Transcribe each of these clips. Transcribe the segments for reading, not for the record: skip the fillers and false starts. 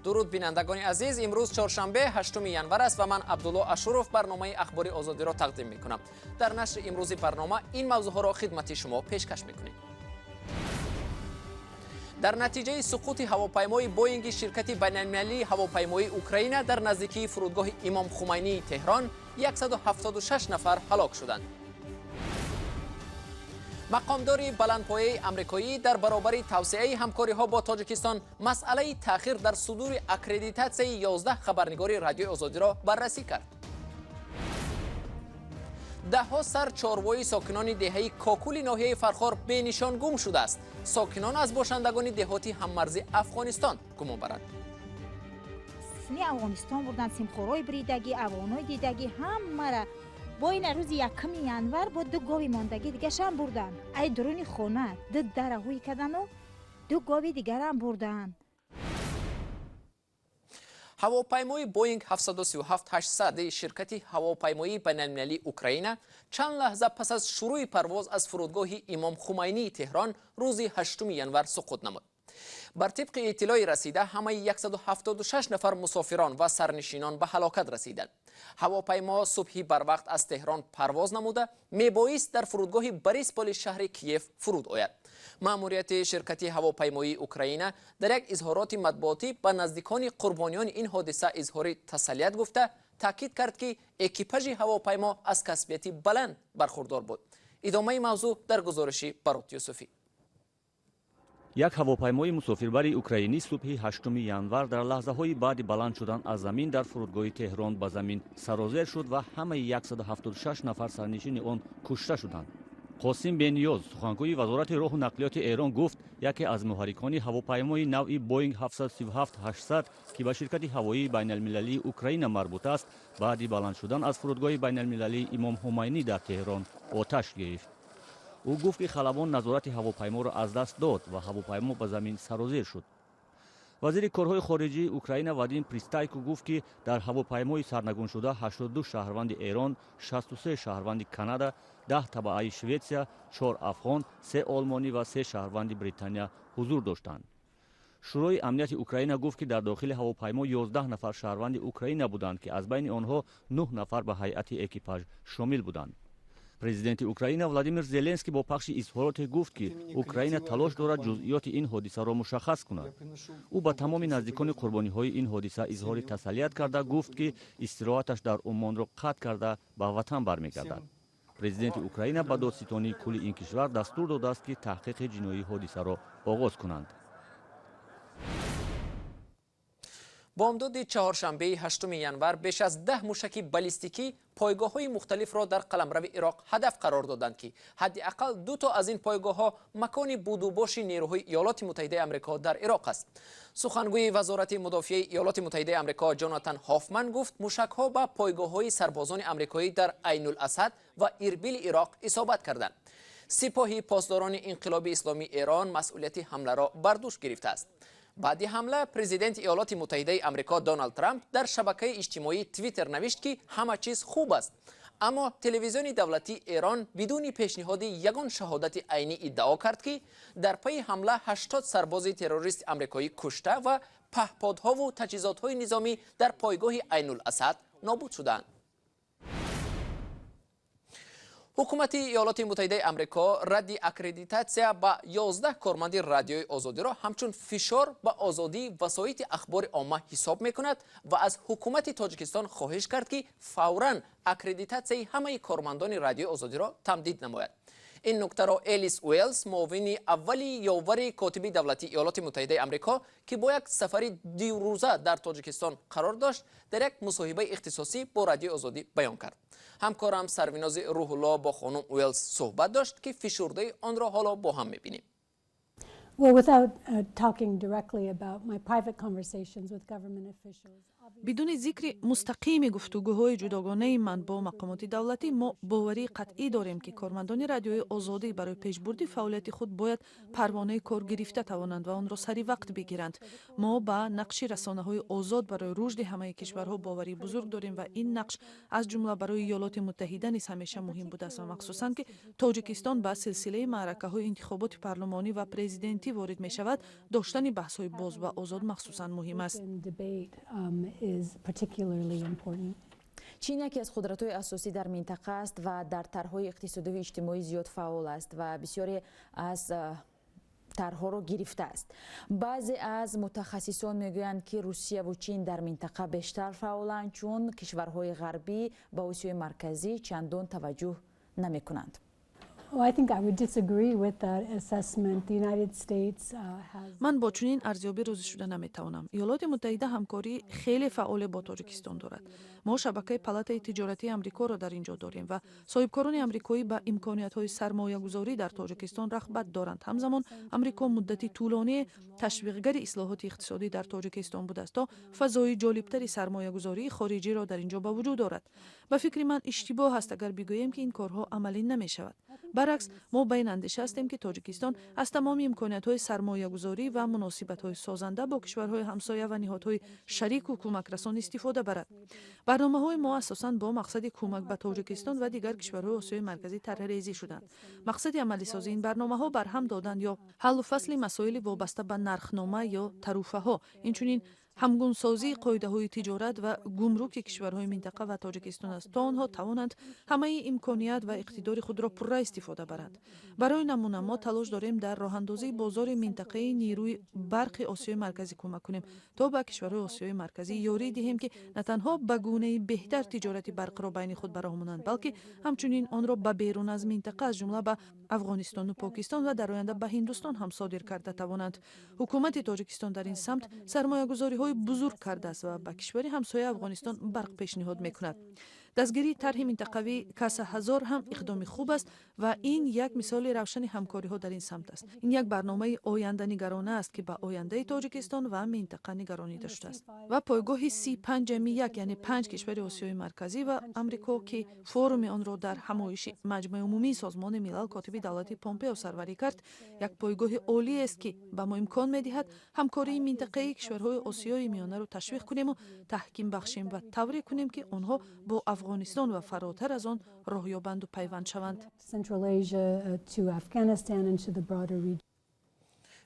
Дуруд, бинандагони азиз. Имрӯз чоршанбе, 8 январ аст ва ман, Абдулло Ашуров, барномаи «Ахбори Озодиро» тақдим мекунам. Дар нашри имрӯзи барнома ин мавзӯъҳоро хидмати шумо пешкаш мекунем. Дар натиҷаи суқути ҳавопаймои Боинги ширкати байналмилалии ҳавопаймоии Украина дар наздикии фурудгоҳи Имом Хумайнии Теҳрон 176 нафар ҳалок шуданд. Мақомдори баландпояи амрикоӣ дар баробари тавсеаи ҳамкориҳо бо Тоҷикистон масъалаи таъхир дар судури аккредитатсияи 11 хабарнигори Радиои Озодиро баррасӣ кард. Даҳҳо сар чорвои сокинони деҳаи Кокули ноҳияи Фархор бенишон гум шудааст. Сокинон аз бошандагони деҳоти ҳаммарзи Афғонистон гумон баранд. Сини Афғонистон бурданд, симхорои бридагӣ, афғонои дидагӣ ҳамара. Бо ина рӯзи 1 январ бо ду гови мондагӣ дигашам бурданд. Ай дуруни хона ду дара ҳуй кардану ду гови дигарам бурданд. Ҳавопаймои Боинг 737-800 ширкати ҳавопаймоии байналмилалии Украина чанд лаҳза пас аз шурӯи парвоз аз фурудгоҳи Имом Хумайнии Теҳрон рӯзи 8 январ суқут намуд. Бар тибқи иттилои расида, ҳамаи 176 нафар мусофирон ва сарнишинон ба ҳалокат расиданд. Ҳавопаймо субҳи барвақт аз Теҳрон парвоз намуда, мебоист дар фурудгоҳи Борисполи шаҳри Киев фуруд ояд. Маъмурияти ширкати ҳавопаймоии Украина дар як изҳороти матбуотӣ ба наздикони қурбониёни ин ҳодиса изҳори тасалият гуфта, таъкид кард, ки экипажи ҳавопаймо аз касбияти баланд бархурдор буд. Идомаи мавзӯъ дар гузориши Барот Юсуфӣ. Як ҳавопаймои мусофирбари украинӣ субҳи 8 январ дар лаҳзаҳои баъди баланд шудан аз замин дар фурудгоҳи Теҳрон ба замин сарозер шуд ва ҳамаи 176 нафар сарнишини он кушта шуданд. Қосим Бениёз, сухангӯи Вазорати роҳу нақлиёти Эрон, гуфт, яке аз муҳаррикони ҳавопаймои навъи Боинг 737-800, ки ба ширкати ҳавоии байналмилалии Украина марбут аст, баъди баланд шудан аз фурудгоҳи байналмилалии Имом Ҳумайнӣ дар Теҳрон оташ гирифт. Ӯ гуфт, ки халабон назорати ҳавопайморо аз даст дод ва ҳавопаймо ба замин сарозер шуд. Вазири корҳои хориҷии Украина Вадим Пристайко гуфт, ки дар ҳавопаймои сарнагуншуда 82 шаҳрванди Эрон, 63 шаҳрванди Канада, 10 табаъаи Шветсия, чор афғон, се олмонӣ ва се шаҳрванди Британия ҳузур доштанд. Шӯрои амнияти Украина гуфт, ки дар дохили ҳавопаймо 11 нафар шаҳрванди Украина буданд, ки аз байни онҳо нӯҳ нафар ба ҳайати экипаж шомил буданд. Президенти Украина Владимир Зеленский бо пахши изҳороте гуфт, ки Украина талош дорад ҷузъиёти ин ҳодисаро мушаххас кунад. Ӯ ба тамоми наздикони қурбониҳои ин ҳодиса изҳори тасалият карда, гуфт, ки истироҳаташ дар Уммонро қатъ карда, ба ватан бармегардад. Президенти Украина ба додситонии кулли ин кишвар дастур додааст, ки таҳқиқи ҷиноии ҳодисаро оғоз кунанд. Бомдоди чаҳоршанбеи 8 январ беш аз 10 мушаки баллистикӣ пойгоҳҳои мухталифро дар қаламрави Ироқ ҳадаф қарор доданд, ки ҳадди ақал ду то аз ин пойгоҳҳо макони будубоши нерӯҳои Иёлоти Муттаҳидаи Амрико дар Ироқ аст. Сухангӯи Вазорати мудофиаи Иёлоти Муттаҳидаи Амрико Ҷонатан Ҳофман гуфт, мушакҳо ба пойгоҳҳои сарбозони амрикоӣ дар Айнуласад ва Ирбили Ироқ исобат карданд. Сипоҳи Посдорони Инқилоби Исломии Эрон масъулияти ҳамларо бар дӯш гирифтааст. Баъди ҳамла президенти Иёлоти Муттаҳидаи Амрико Доналд Трамп дар шабакаи иҷтимоии Твиттер навишт, ки ҳама чиз хуб аст. Аммо телевизиони давлатии Эрон бидуни пешниҳоди ягон шаҳодати айнӣ иддао кард, ки дар пайи ҳамла 80 сарбози террористи амрикоӣ кушта ва паҳподҳову таҷҳизотҳои низомӣ дар пойгоҳи Айнуласад нобуд шуданд. Ҳукумати Иёлоти Муттаҳидаи Амрико радди аккредитатсия ба 11 корманди Радиои Озодиро ҳамчун фишор ба озодии васоити ахбори омма ҳисоб мекунад ва аз ҳукумати Тоҷикистон хоҳиш кард, ки фавран аккредитатсияи ҳамаи кормандони Радиои Озодиро тамдид намояд. Ин нуктаро Элис Уэллс, муовини аввали ёвари котиби давлатии Иёлоти Муттаҳидаи Амрико, ки бо як сафари дурӯза дар Тоҷикистон қарор дошт, дар як мусоҳибаи ихтисосӣ бо Радиои Озодӣ баён кард. Ҳамкорам Сарвинози Рӯҳулло бо хонум Уэллс суҳбат дошт, ки фишурдаи онро ҳоло бо ҳам мебинем. Well, without talking directly about my private conversations with government officials, Бидуни зикри мустақими гуфтугӯҳои ҷудогонаи ман бо мақомоти давлатӣ, мо боварии қатъӣ дорем, ки кормандони Радиои Озодӣ барои пешбурди фаъолияти худ бояд парвонаи кор гирифта тавонанд ва онро сари вақт бигиранд. Мо ба нақши расонаҳои озод барои рушди ҳамаи кишварҳо боварии бузург дорем ва ин нақш аз ҷумла барои Иёлоти Муттаҳида низ ҳамеша муҳим будааст ва махсусан ки Тоҷикистон ба силсилаи маъракаҳои интихоботи парлумонӣ ва президентӣ ворид мешавад, доштани баҳсҳои боз ва озод махсусан муҳим аст. Чин яке аз қудратҳои асосӣ дар минтақа аст ва дар тарҳҳои иқтисодиву иҷтимоӣ зиёд фаъол аст ва бисёре аз тарҳҳоро гирифтааст. Баъзе аз мутахассисон мегӯянд, ки Русияву Чин дар минтақа бештар фаъоланд, чун кишварҳои ғарбӣ ба Осиёи Марказӣ чандон таваҷҷӯҳ намекунанд. Ман бо чунин арзёбӣ розӣ шуда наметавонам. Иёлоти Муттаҳида ҳамкории хеле фаъоле бо Тоҷикистон дорад. Мо шабакаи Палатаи тиҷоратии Амрикоро дар ин ҷо дорем ва соҳибкорони амрикоӣ ба имкониятҳои сармоягузорӣ дар Тоҷикистон рағбат доранд. Ҳамзамон Амрико муддати тӯлоние ташвиқгари ислоҳоти иқтисодӣ дар Тоҷикистон будааст, то фазои ҷолибтари сармоягузории хориҷиро дар ин ҷо ба вуҷуд орад. Ба фикри ман, иштибоҳ аст, агар бигӯем, ки ин корҳо амалӣ намешавад. Баръакс, мо ба ин андеша ҳастем, ки Тоҷикистон аз тамоми имкониятҳои сармоягузорӣ ва муносибатҳои созанда бо кишварҳои ҳамсоя ва ниҳодҳои шарику кӯмакрасон истифода барад. Барномаҳои мо асосан бо мақсади кӯмак ба Тоҷикистон ва дигар кишварҳои Осиёи Марказӣ тарҳрезӣ шуданд. Мақсади амалисозии ин барномаҳо барҳам додан ё ҳаллу фасли масоили вобаста ба нархнома ё таруфаҳо, инчунин ҳамгунсозии қоидаҳои тиҷорат ва гумруки кишварҳои минтақа ва Тоҷикистон аст, то онҳо тавонанд ҳамаи имконият ва иқтидори худро пурра истифода баранд. Барои намуна, мо талош дорем дар роҳандозии бозори минтақаи нерӯи барқи Осиёи Марказӣ кӯмак кунем, то ба кишварҳои Осиёи Марказӣ ёрӣ диҳем, ки на танҳо ба гунаи беҳтар тиҷорати барқро байни худ ба роҳ монанд, балки ҳамчунин онро ба берун аз минтақа, аз ҷумла ба Афғонистону Покистон ва дар оянда ба Ҳиндустон ҳам содир карда тавонанд. Ҳукумати Тоҷикистон дар ин самт сармоягузориҳои бузург кардааст ва ба кишвари ҳамсоя Афғонистон барқ пешниҳод мекунад. Дастгирии тарҳи минтақавии Каса ҳазор ҳам иқдоми хуб аст ва ин як мисоли равшани ҳамкориҳо дар ин самт аст. Ин як барномаи оянданигарона аст, ки ба ояндаи Тоҷикистон ва минтақа нигаронида шудааст. Ва пойгоҳи С5+1, яъне панҷ кишвари Осиёи Марказӣ ва Амрико, ки форуми онро дар ҳамоиши Маҷмаи умумии Созмони Милал котиби давлати Помпео сарварӣ кард, як пойгоҳи олиест, ки ба мо имкон медиҳад ҳамкории минтақаи кишварҳои Осиёи Миёнаро ташвиқ кунему таҳким бахшем ва тавре кунем, ки онҳо бо Афғонистон ва фаротар аз он роҳ ёбанду пайванд шаванд.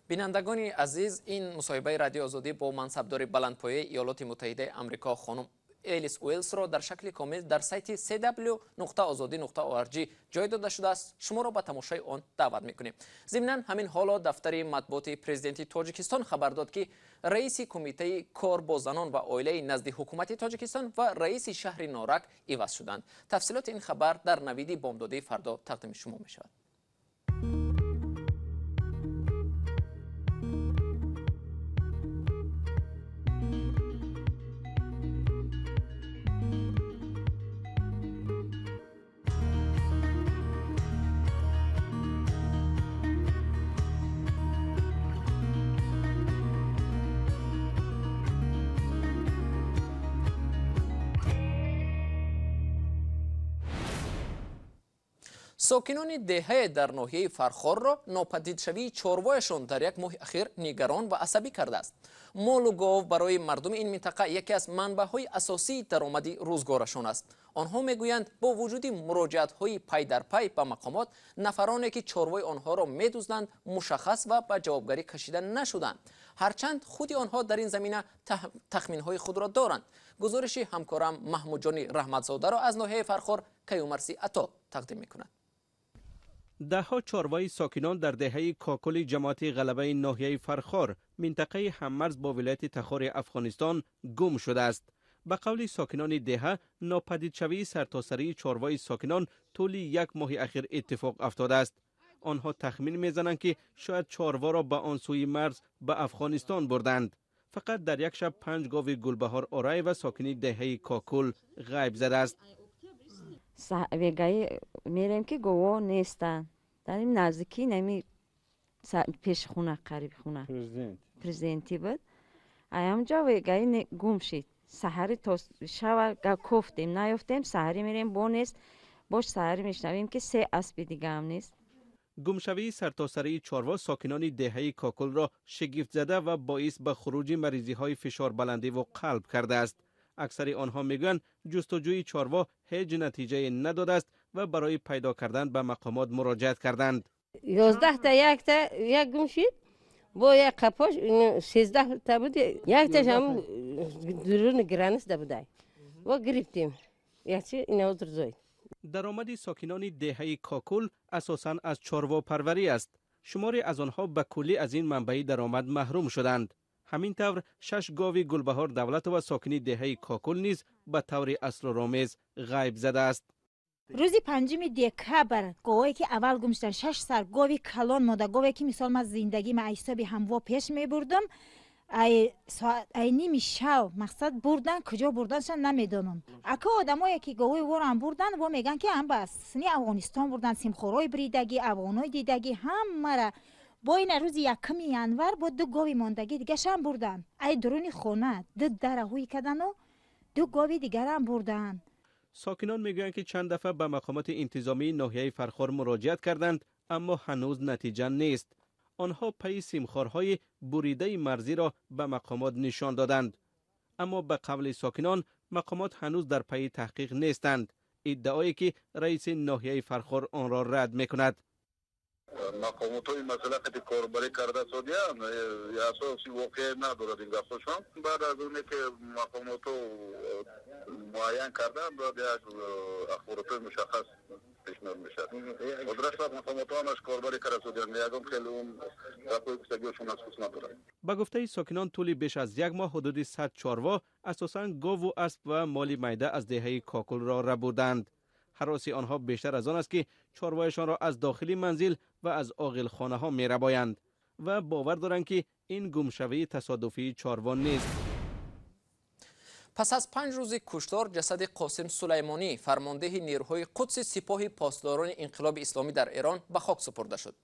Бинандагони азиз, ин мусоҳибаи Радиои Озодӣ бо мансабдори баландпояи Иёлоти Муттаҳидаи Амрико хонум Элис Уэлсро дар шакли комил дар сайти cw.ozodi.org ҷой дода шудааст. Шуморо ба тамошои он даъват мекунем. Зимнан, ҳамин ҳоло дафтари матбуоти президенти Тоҷикистон хабар дод, ки раиси кумитаи кор бо занон ва оилаи назди ҳукумати Тоҷикистон ва раиси шаҳри Норак иваз шуданд. Тафсилоти ин хабар дар навиди бомдодии фардо тақдими шумо мешавад. Сокинони деҳае дар ноҳияи Фархорро нопадидшавии чорвояшон дар як моҳи ахир нигарон ва асабӣ кардааст. Молу гов барои мардуми ин минтақа яке аз манбаъҳои асосии даромади рӯзгорашон аст. Онҳо мегӯянд, бо вуҷуди муроҷиатҳои пай дар пай ба мақомот, нафароне ки чорвои онҳоро медузданд, мушаххас ва ба ҷавобгарӣ кашида нашуданд, ҳарчанд худи онҳо дар ин замина тахминҳои худро доранд. Гузориши ҳамкорам Маҳмудҷони Раҳматзодаро аз ноҳияи Фархор Каюмарси Ато тақдим мекунад. Даҳҳо чорвои сокинон дар деҳаи Кокули ҷамоати Ғалабаи ноҳияи Фархор, минтақаи ҳаммарз бо вилояти Тахори Афғонистон, гум шудааст. Ба қавли сокинони деҳа, нопадидшавии сартосарии чорвои сокинон тӯли як моҳи ахир иттифоқ афтодааст. Онҳо тахмин мезананд, ки шояд чорворо ба он сӯи марз ба Афғонистон бурданд. Фақат дар як шаб панҷ гови Гулбаҳор Ораева, сокини деҳаи Кокул, ғайб задааст. Вегаи мерем, ки гово нестанд. Дар ин наздикӣ, нами пеши хона, қариби хона президентӣ буд, аямҷо вегаи гум шид. Саҳари то шава кофтем, наёфтем, саҳарӣ мерем, бо нест. Бош саҳарӣ мешнавем, ки се аспи дигаам нест. Гумшавии сартосарии чорво сокинони деҳаи Кокулро шигифтзада ва боис ба хуруҷи маризиҳои фишорбаландиву қалб кардааст. Аксари онҳо мегӯянд, ҷустуҷӯи чорво ҳеҷ натиҷае надодааст ва барои пайдо кардан ба мақомот муроҷиат карданд. 11та якта як гум шид, бо як қапош 13та буд, якташ ҳам дуруни граница будай, во гирифтем, якчи ина ҳозир зоид. Даромади сокинони деҳаи Кокул асосан аз чорвопарварӣ аст. Шуморе аз онҳо ба куллӣ аз ин манбаи даромад маҳрум шуданд. Ҳамин тавр, шаш гови Гулбаҳор Давлатова, сокини деҳаи Кокул, низ ба таври асроромез ғайб задааст. Рӯзи 5 декабр говое ки аввал гум шудан, шаш сар гови калон, мода гове, ки мисол ман зиндагӣ ма ҳисоби ҳамво пеш мебурдам, ай ними шав мақсад бурдан, куҷо бурданша намедонам. Ака, одамое ки говои ворам бурдан, во мегӯянд, ки ам ба сини Афғонистон бурдан, симхорои бридагӣ, афғонои дидагӣ ҳамара. Бо ина рӯзи 1 январ бо ду гови мондагӣ дигашам бурдан, ай дуруни хона ду дара ҳуй кадану ду гови дигарам бурдан. Сокинон мегӯянд, ки чанд дафъа ба мақомоти интизомии ноҳияи Фархор муроҷиат карданд, аммо ҳанӯз натиҷа нест. Онҳо пайи симхорҳои буридаи марзиро ба мақомот нишон доданд, аммо ба қавли сокинон, мақомот ҳанӯз дар пайи таҳқиқ нестанд, иддаое ки раиси ноҳияи Фархор онро рад мекунад. Мақомотҳои масъала қати корбарӣ карда содиянд, асоси воқеа надорад ин гапҳошон. Баъд аз оне ки мақомотҳо муайян карданд, баъд як ахборотҳои мушаххас пешниҳод мешавад. Ҳозираш мақомотҳо ҳамаш корбарӣ карда содиянд, ягон хеле он гапҳои гуфтагиҳошон асос надорад. Ба гуфтаи сокинон, тӯли беш аз як моҳ ҳудуди 100 чорво, асосан гову асп ва моли майда, аз деҳаи Кокулро рабуданд. Ҳароси онҳо бештар аз он аст, ки чорвояшонро аз дохили манзил ва аз оғилхонаҳо мерабоянд ва бовар доранд, ки ин гумшавии тасодуфии чорво нест. Пас аз 5 рӯзи куштор, ҷасади Қосим Сулаймонӣ, фармондеҳи нерӯҳои Қудси Сипоҳи Посдорони Инқилоби Исломӣ дар Эрон, ба хок супурда шуд.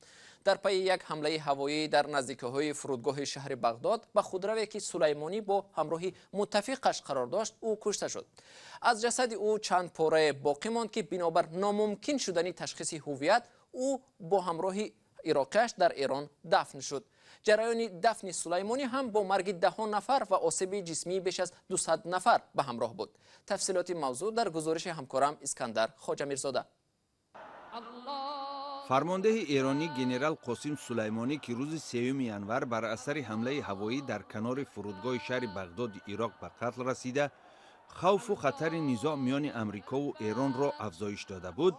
Дар пайи як ҳамлаи ҳавоӣ дар наздикиҳои фурудгоҳи шаҳри Бағдод ба худраве, ки Сулаймонӣ бо ҳамроҳи муттафиқаш қарор дошт, ӯ кушта шуд. Аз ҷасади ӯ чанд порае боқӣ монд, ки бинобар номумкин шудани ташхиси ҳуввият, ӯ бо ҳамроҳи ироқиаш дар Эрон дафн шуд. Ҷараёни дафни Сулаймонӣ ҳам бо марги даҳон нафар ва осеби ҷисмии беш аз 200 нафар ба ҳамроҳ буд. Тафсилоти мавзӯъ дар гузориши ҳамкорам Искандар Хоҷамирзода. Фармондеҳи эронӣ генерал Қосим Сулаймонӣ, ки рӯзи 3 январ бар асари ҳамлаи ҳавоӣ дар канори фурудгоҳи шаҳри Бағдоди Ироқ ба қатл расида, хавфу хатари низоъ миёни Амрикову Эронро афзоиш дода буд,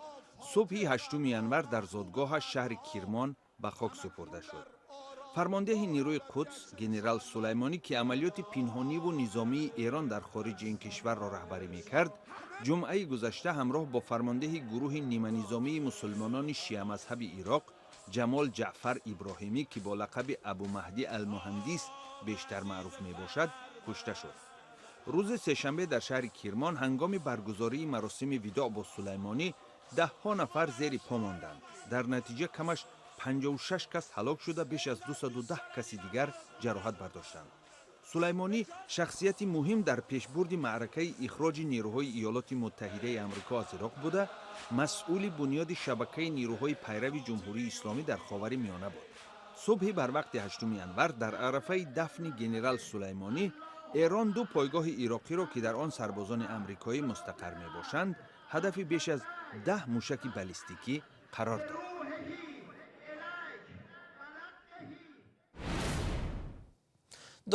субҳи 8 январ дар зодгоҳаш, шаҳри Кирмон, ба хок супурда шуд. Фармондеҳи нерӯи Қудс генерал Сулаймонӣ, ки амалиёти пинҳониву низомии Эрон дар хориҷи ин кишварро раҳбарӣ мекард, ҷумъаи гузашта ҳамроҳ бо фармондеҳи гурӯҳи ниманизомии мусулмонони шиамазҳаби Ироқ Ҷамол Ҷаъфар Иброҳимӣ, ки бо лақаби Абумаҳдӣ Алмуҳандис бештар маъруф мебошад, кушта шуд. Рӯзи сешанбе дар шаҳри Кирмон ҳангоми баргузории маросими видоъ бо Сулаймонӣ даҳҳо нафар зери по монданд. Дар натиҷа камаш 56 кас ҳалок шуда, беш аз 210 каси дигар ҷароҳат бардоштанд. Сулаймонӣ шахсияти муҳим дар пешбурди маъракаи ихроҷи нерӯҳои Иёлоти Муттаҳидаи Амрико аз Ироқ буда, масъули бунёди шабакаи нерӯҳои пайрави Ҷумҳурии Исломӣ дар Ховари Миёна буд. Субҳи барвақти 8 январ дар арафаи дафни генерал Сулаймонӣ Эрон ду пойгоҳи ироқиро, ки дар он сарбозони амрикоӣ мустақар мебошанд, ҳадафи беш аз 10 мушаки баллистикӣ қарор дод.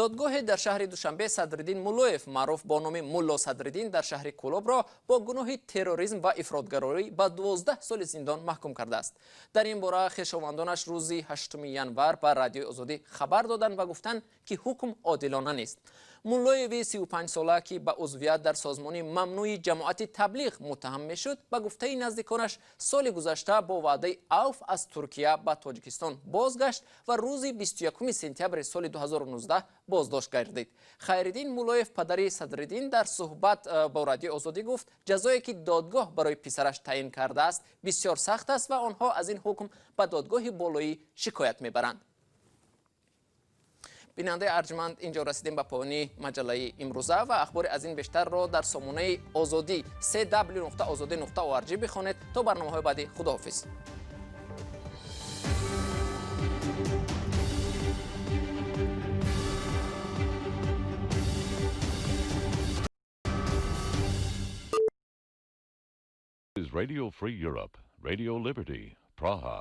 Додгоҳе дар шаҳри Душанбе Садриддин Муллоев, маъруф бо номи Мулло Садриддин, дар шаҳри Кӯлобро бо гуноҳи терроризм ва ифротгароӣ ба 12 соли зиндон маҳкум кардааст. Дар ин бора хешовандонаш рӯзи 8 январ ба Радиои Озодӣ хабар доданд ва гуфтанд, ки ҳукм одилона нест. Муллоеви 35сола, ки ба узвият дар созмони мамнӯи Ҷамоати Таблиғ муттаҳам мешуд, ба гуфтаи наздиконаш, соли гузашта бо ваъдаи авф аз Туркия ба Тоҷикистон бозгашт ва рӯзи 21 сентябри соли 2019 боздошт гардид. Хайриддин Муллоев, падари Садриддин, дар суҳбат бо Радиои Озодӣ гуфт, ҷазое ки додгоҳ барои писараш таъин кардааст, бисёр сахт аст ва онҳо аз ин ҳукм ба додгоҳи болоӣ шикоят мебаранд. Бинандаи арҷманд, инҷо расидем ба поёни маҷаллаи имрӯза ва ахбори аз ин бештарро дар сомонаи Озодӣ cw.ozodi.org бихонед. То барномаҳои баъдӣ, худоҳофиз. Is Radio Free Europe, Radio Liberty, Praha.